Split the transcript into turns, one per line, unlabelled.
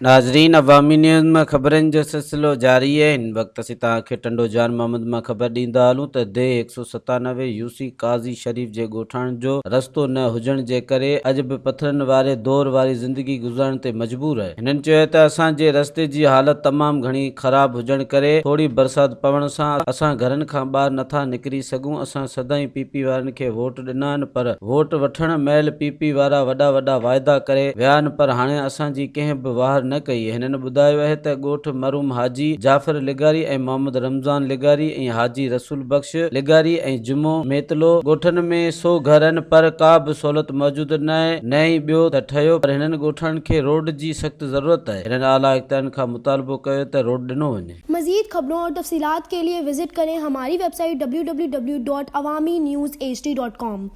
ناظرين عوامي نيوز مان خبرن جو سلسلو جاري آهي هن وقت اسين توهان کي ٽنڊو جان محمد مان خبر ڏيندا هلون ته ديهه 197 يو سي قاضي شريف جي ڳوٺاڻن جو رستو نه هجڻ جي ڪري اڄ به پٿرن واري دور واري زندگي گذارڻ تي مجبور آهي هنن چيو ته اسان جي رستي جي حالت تمام گهڻي خراب هجڻ ڪري ٿوري برسات پوڻ سان اسان گهرن کان ٻاهر نٿا نڪري سگهون اسان سدائين پي پي وارن کي ووٽ ڏنا آهن پر ووٽ وٺڻ مهل پي پي وارا وڏا وڏا واعدا ڪري ويا آهن پر هاڻي اسان جي ڪنهن به واهر نه ڪئي. هنن ٻڌايو اهي ته ڳوٺ مرحوم حاجي جعفر لغاري ۽ محمد رمضان لغاري ۽ حاجي رسول بخش لغاري ۽ جمعو ميتلو ڳوٺن ۾ سو گهر آهن پر ڪا به سهولت موجود نه آهي نه ئي ٻيو ته ٺهيو پر هنن ڳوٺاڻن کي روڊ جي سخت ضرورت آهي. هنن اعليٰ اختيارين کان مطالبو ڪيو ته روڊ ڏنو وڃي.
مزيد خبرون اور تفصيلات کے لئے وزٽ ڪرين ھماري web site www.awamiNewsHD.com.